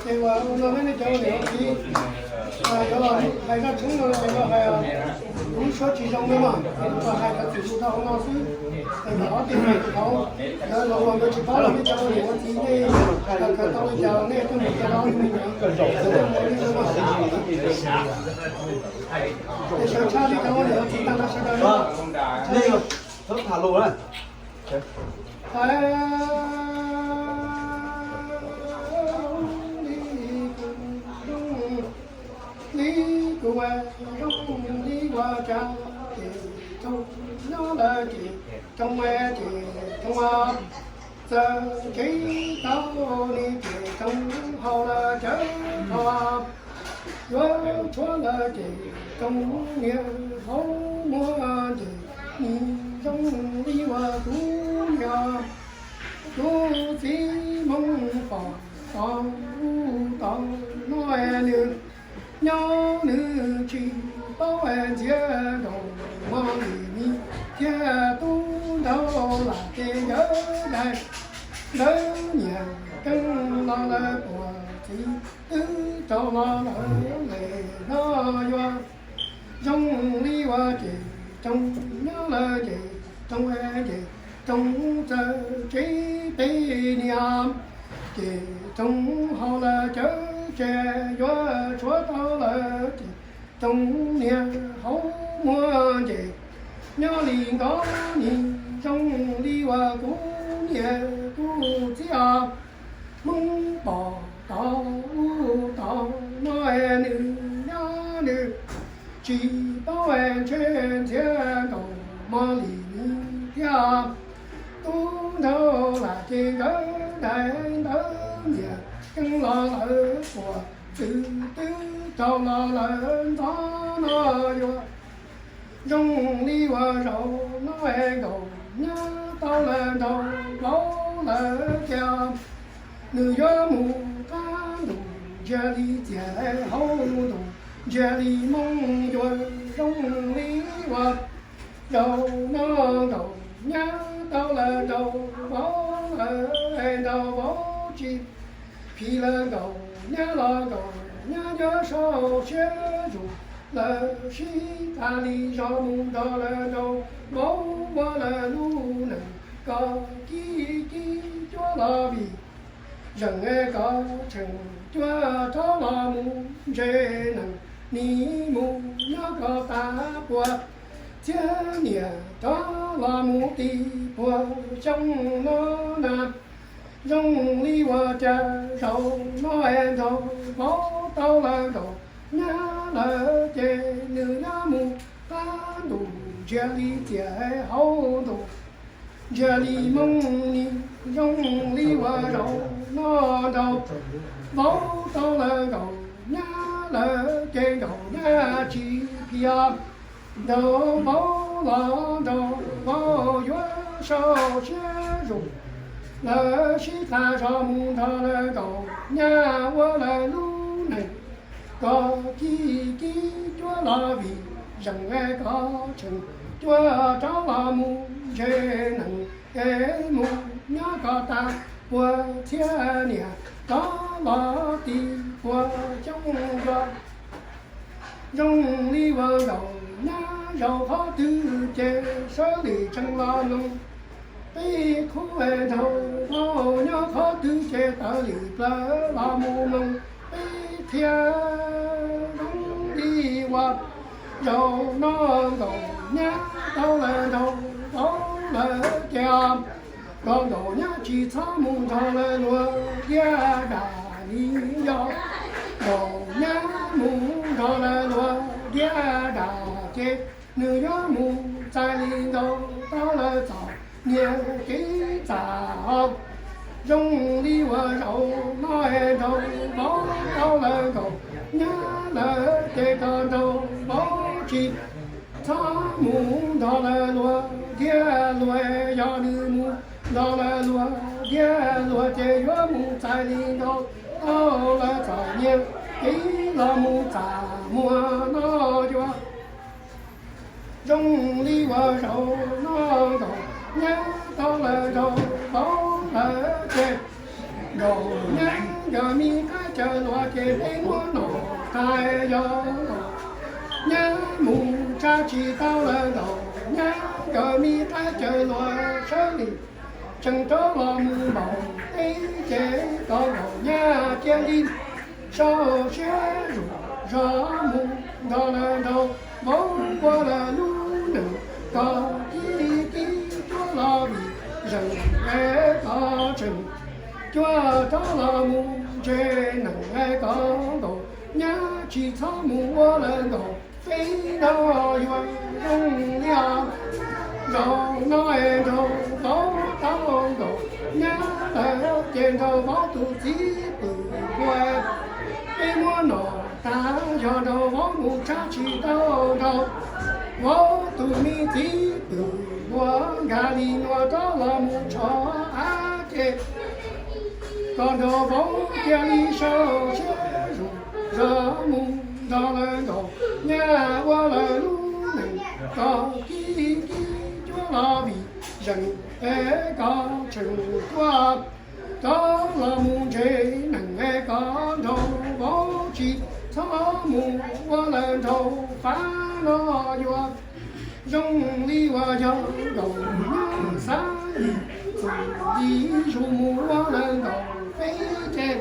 Ces ua no nej cov niam txiv, yog hais zaj tshoob no ces yog hais lub suab tsis zoo na mas, hais cov txwm mus tau hauv no xwb. Ces ob tug me thaud lawv los ua nkawd tsis paub los nej cov niam txiv nej kawm tau li cas los nej tuaj mus cov no, es sawv tshaj li cov niam txiv tag nrho sawv daws. Li kuv zoo li ua cas ces Tsoo nyob lawm ces Tsoo ces Tsoo txawm tsev tau li ces Tsoo haus lawm cawv qhov yuav tshuav lawm ces Tsoo niag hauv muag ces nws zoo li uas kuv niag kuv txiv Hmoob pom tod ub tod no nws nyob nws tsis paub ntxias nkaus mog li ni thiab tub nraug lam ces nkawd daim ntawd nyias keeb los lawm puas txiv twb rau los lawm li no yuav zoo li ua ces Tsoo nyob lawm ces Tsoo ces Tsoo txawm tsev peb niam ces Tsoo haus lawm cawv ces yuav tshuav tau lawm ces Tsoo niag hauv muag ces nyob li nkaus nim zoo li uas kuv niag kuv txiv Hmoob pom tod ub tod no nws nyob nws tsis paub ntshe ntxias nkaus mog li ni thiab tub nraug lam ces nkawd daim ntawd nyias keeb los lawm puas txwv twb rau los lawm ntxov no yuav zoo li uas zaum no nkaus nyab tau lawm nraug vauv lawm tias nws yuav mus qab ntuj ntsiag li txias hauv ntuj ntsiag li moo yuav zoo li uas zaum no nkaus nyab tau lawm nraug vauv lawm nraug vauv tsis phim lawm nkaus nyab los nkaus nyab yuav sau siab zus lawm sib tag li zos mus nrog lawm nraug vauv ua lawm lub neej kom kib kib cuab los vim zeem kom tseem cuab rov los mus ntse neeg nim mus nyob kom tas puas txhiab niam rov los mus ti puas xyoo no na zoo li uas cas zaum no nraug vauv tau lawm nkaus nyab lawm ces nws yuav mus qab ntuj ntsiag li txias hauv ntuj ntsiag li moo ni zoo li uas zaum no nraug vauv tau lawm nkaus nyab lawm ces nkaus nyab tsis phim nraug vauv los nraug vauv yuav sau siab zus lawm sib tag zos mus nrog lawm nkaus nyab ua lawm lub neej kom kib kib cuab los vim zeem kom tseem cuab rov los mus ntse neeg es mus nyob kom tas puas txhiab niam rov los ti puas xyoo ntua zoo li uas nkaus nyab zaum qhov twg ces sawv li tseem los mloog peb khub nraug vauv nyob qhov twg ces tawm li plawv los mus mloog peb thiab zoo li uas zaum no nkaus nyab tau lawm nraug vauv lawm tias kom nkaus nyab tsis txhob mus nrog lawm luag diab dam li yog nkaus nyab mus nrog lawm luag diab dam ces nws yuav mus txais li nkaus tau lawm txom nyem kev txam os. Zoo li uas zaum no nraug vauv tau lawm nkaus nyab lawm ces kom nraug vauv tsis txhob mus nrog lawm luag diab luag, yog nws mus nrog lawm luag diab luag ces yuav mus txais li nkaus tau lawm txom nyem kev los mus txaj muag no yuav Zoo li uas zaum no Nkaus nyab tau lawm nraug vauv lawm ces, Nkaus nyab nkawd me qab cawv luag ces peb muab nom tas yog Nkaus nyab mus tsa tsis tau lawm. Nkaus nyab nkawd me qab cawv luag sawv li tseem rov los mus npaum peb ces, Nkaus nyab cia li sau siab zus zog mus nrog lawm nraug vauv ua lawm lub neej kom kib kib cuab los vim zeem es kom tseem cuab rov los mus ntse neej es kom Nkaus nyab tsis txhob mus ua lawm Nkaus peb no yuav zoo li os. Zaum no es nraug vauv tau Nkaus nyab lawm ces nraug vauv tus txiv pwm npua, peb muab nom tas yog nraug vauv mus tsa tsis tau nraug vauv tus me txiv pwm npua, nkag li nua rov los mus tsho av ces, kom nraug vauv cia li sau siab zus zog mus nrog lawm Nkaus nyab ua lawm lub neej kom kib kib cuab los vim zeem es kom tseem cuab rov los mus ntse neej es kom nraug vauv tsis txhob mus ua lawm nraug fav no yuav zoo li uas yog Nkaus nyab xav li txum li zus mus ua lawm Nkaus peb ces,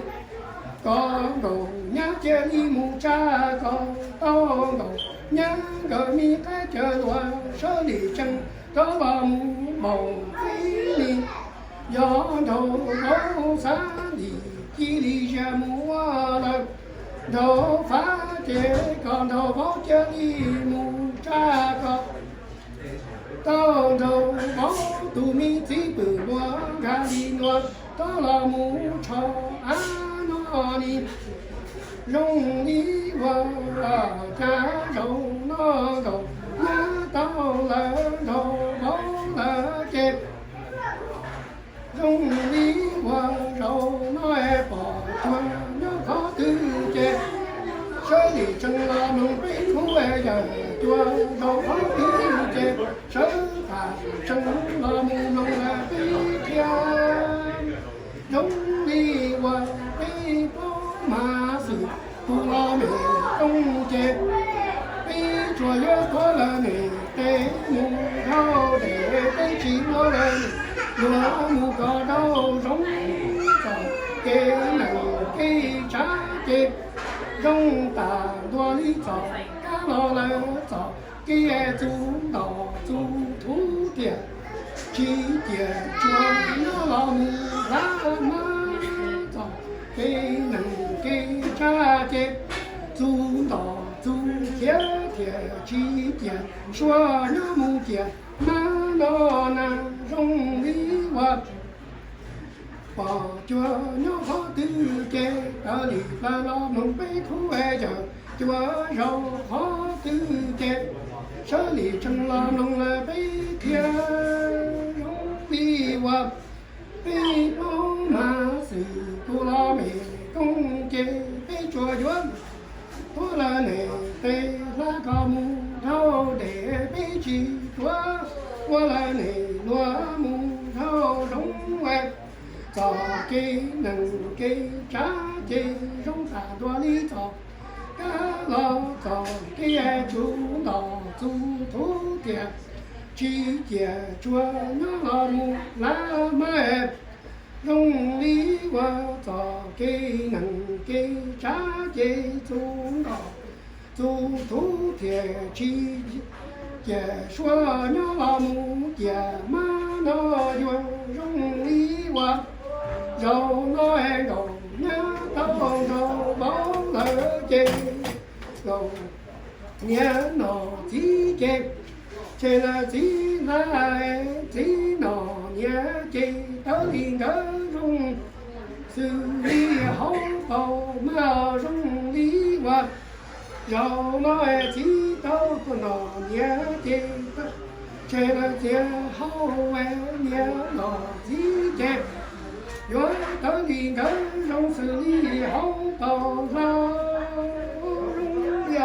kom Nkaus nyab cia li mus tsa kom tau Nkaus nyab nkawd me qab cawv luag sawv li tseem rov los mus npaum peb li. Yog nraug vauv xav li cia li zias mus ua lawm nraug fav ces, kom nraug vauv cia li mus tsa kom tau nraug vauv tus me txiv pwm npua, nkag li nua rov los mus tsho av no li. Zoo li uas cas zaum no Nkaus nyab tau lawm nraug vauv lawm ces, zoo li uas zaum no es pom cuag nyob qhov twg ces, sawv li tseem los mloog peb khub es yawm cuag zaum qhov twg ces, sawv tas tseem los mus mloog lawm peb thiab. Zoo li uas peb paub mas xwm tus los mem tooj ces, peb tsuas yuav tuav lawm nws tes mus dhau dej, peb tsis ua lawm nws luag mus kom tau zoo. Txoj kev neej kev tsav ces, zoo tas ntua li txoj kab los lawm txoj kev txuj ntoo txuj thuv tiag, tsis ciaj tsuas nyob los mus hlab hmab. Txoj kev neej kev tsav ces, txuj ntoo txuj khiav thiaj tsis ciaj, suav nyob mus ciaj hmab no na. Zoo li uas pom cuag nyob qhov twg ces, tawm li plaws los mloog peb khub es yawm cuag zaum qhov twg ces, sawv li tseem los mloog lawm peb thiab. Zoo li uas peb paub mas xwm tus los mem tooj ces, peb tsuas yuav tuav lawm nws tes hlab kom mus dhau dej, peb tsis tuav ua lawm nws luag mus dhau zoov. Txoj kev neej kev tsav ces, zoo tas ntua li txoj kab los txoj kev txuj ntoo txuj thuv tiag, tsis ciaj tsuas nyob los mus hlab hmab. Zoo li uas txoj kev neej kev tsav ces, txuj ntoo txuj thuv thiaj tsis ciaj, suav nyob los mus ciaj hmab no. Yuav zoo li uas zaum no es Nkaus nyab tau nraug vauv lawm ces, Nkaus niam nom txiv ces, tseg lawm txiv hla, txiv nom niam ces, tawm li nkawd zoo xws li hauv paus mas. Zoo li uas zaum no es txiv tau nom niam ces, tseg lawm txiv hauv, niam nom txiv ces, yuav tawm li nkawd zoo xws li hauv paus hla. Zoo li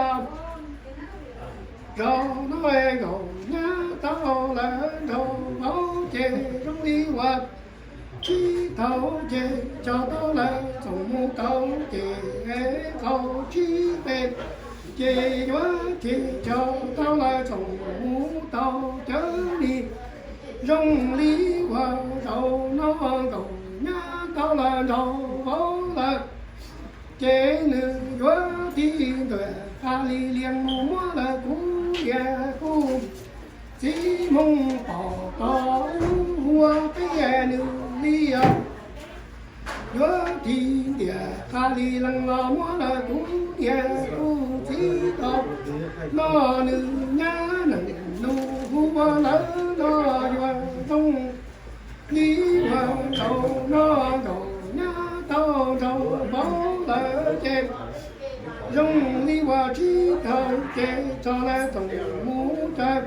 Zaum no nkaum nyab tau lawm nraum vauv ces zoo li uas tsis tau ces tso tau lawm txoom mus tau ces qaum tsib peb ces yuav ces tso tau lawm txoom mus tau cawv li zoo li uas zaum no nkaum nyab tau lawm nraum vauv lawm. Ces nws yuav tig ntuas qas li lias mus muab lawm kuv niam kuv txiv mus pom tau ua peb nws li os. Yuav tig ntias qas li lees los muab lawm kuv niam kuv txiv tau no nws nyab nees nus hu ua lawv no yuav zoo li uas zaum no nkaum nyab tau nraum vauv lawm ces zoo li uas tsis tau ces tso lawm txoom mus cawv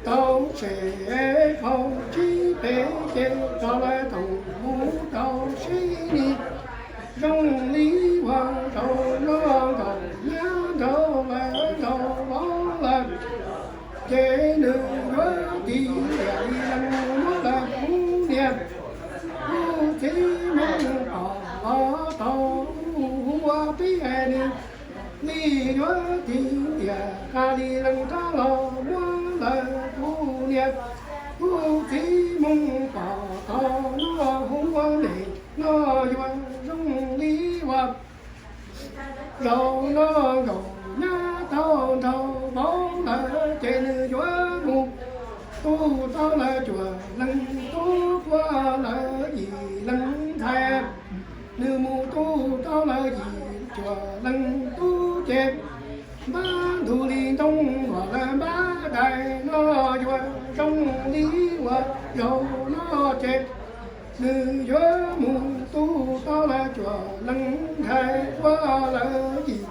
tau tshem qaum tsib peb ces tso lawm txoom mus tau sib li zoo li uas zaum no nkaum nyab nraum lawm nraum vauv lawm. Ces nws yuav tig ntias li lees muab lawm kuv niam kuv txiv mus pom los tau hu ua peb nws li. Yuav tig ntias qas li lees rov los muab lawm kuv niam kuv txiv mus pom tau no hu ua nej no yuav zoo li uas zaum no nkaum nyab tau nraum vauv lawm ces nws yuav mus tu tau lawm cuaj leeg tub, puav lawm yim leeg ntxhais. Nws mus tu tau lawm yim cuaj leeg tub ces npab ntug li ntoo los lawm npab dais no yuav zoo li uas zaum no ces nws yuav mus tu tau lawm cuaj leeg ntxhais, puav lawm yim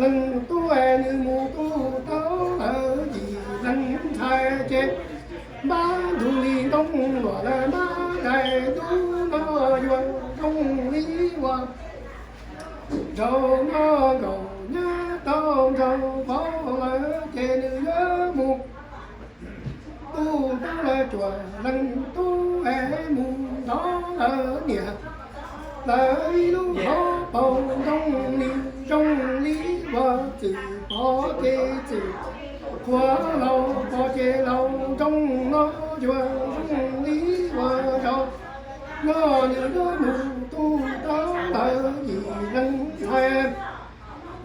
leeg tub. Nws mus tu tau lawm yim leeg ntxhais ces npab ntug li ntoo los lawm npab dais tub no yuav zoo li uas zaum no nkaum nyab tau nraum vauv lawm ces nws yuav mus tu tau lawm cuaj leeg tub es mus nrog lawv niam lawv ib lub hauv paus ntoo li zoo li uas txwm pom ces txwm qhuav, laus pom ces laus zoo no yuav zoo li uas zaum no nws yuav mus tu tau lawm yim leeg ntxhais,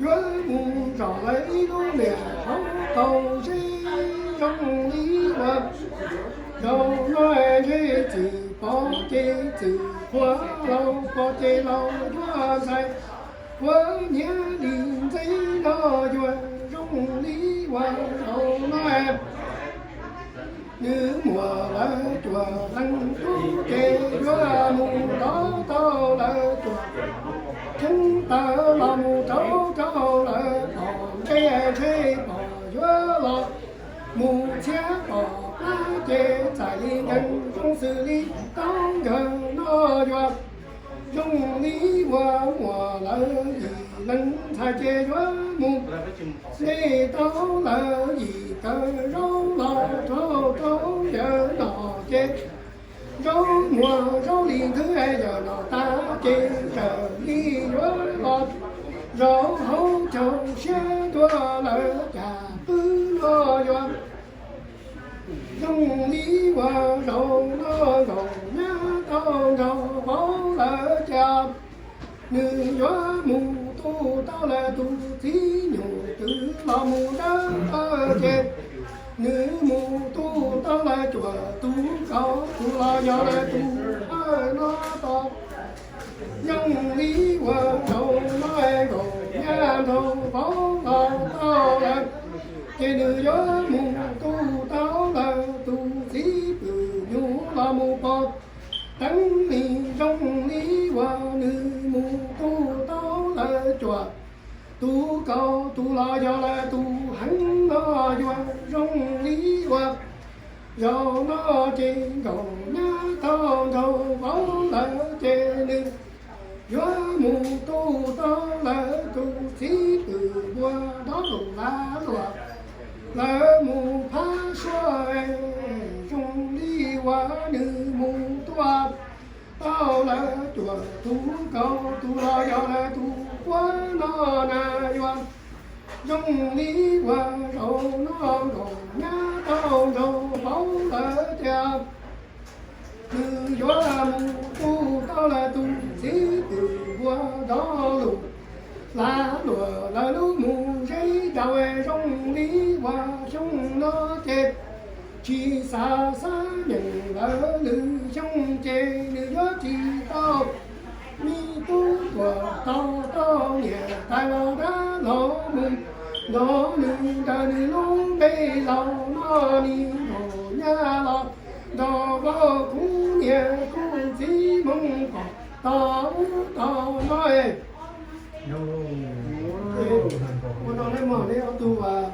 yuav mus zom lawv ib lub niam hauv paus zeb zoo li uas zaum no zeb txwm pom ces txwm qhuav, laus pom ces laus yuav ntxhais, qhuav nyiav li ntxeb no yuav zoo li uas zaum no nws muaj lawv cuaj leeg tub ces yuav mus nrog tau lawv cuaj cheeb tsam los mus rau rau lawv pom ntsej ntshe pom yuav los mus txhiab pom plab ces txais li nkees zoo xws li taub nkawg no yuav zoo li uas muaj lawv yim leeg ntxhais ces yuav mus nej tau lawv yim kawm zaub los rau rau yawg no ces zaub muaj zaub li ntxwb yawg no tas ces zawm li yuav los zaum hauv caug siab tuaj lawv cas pwb no yuav zoo li uas zaum no nkaum nyab tau nraum vauv lawm cas nws yuav mus tu tau lawm tus txiv nyuj twm los mus dawb paug ces nws mus tu tau lawm cuaj tus kaus tus los yog lawm tus thawj no tau zoo li uas zaum no nkaum nyab nraum vauv los tau lawm ces nws yuav mus tu tau lawm tus txiv pwm nyuj los mus pom teeb li zoo li uas nws mus tu tau lawm cuaj tus kaus tus los yog lawm tus heev no yuav zoo li uas zaum no ces nkaum nyab tau nraum vauv lawm ces nws yuav mus tu tau lawm tus txiv pwm npua dob lus lav luam Lawv mus phab suab, zoo li uas nws mus tuaj tau lawv cuam tus kaus tus los yog lawv tus puab no na yuav zoo li uas zaum no nkaus nyab tau nraug paub lawv tias nws yuav mus tu tau lawv tus txiv twm npua dov lus. Lav luam lawv lub mus zeb daus zoo li uas xyoo no ces tsis xav xab nyeem lawv lwm xyoo ces nws yuav tsis tau me tub tuam tau tau niam tais los dab los mus nrog nws ntawm nws lub npe laus no ni nkaus nyab los nrog vauv khub niam khub txiv Hmoob pom tau ub tau no. Ua no nej mog, nej ob tug uas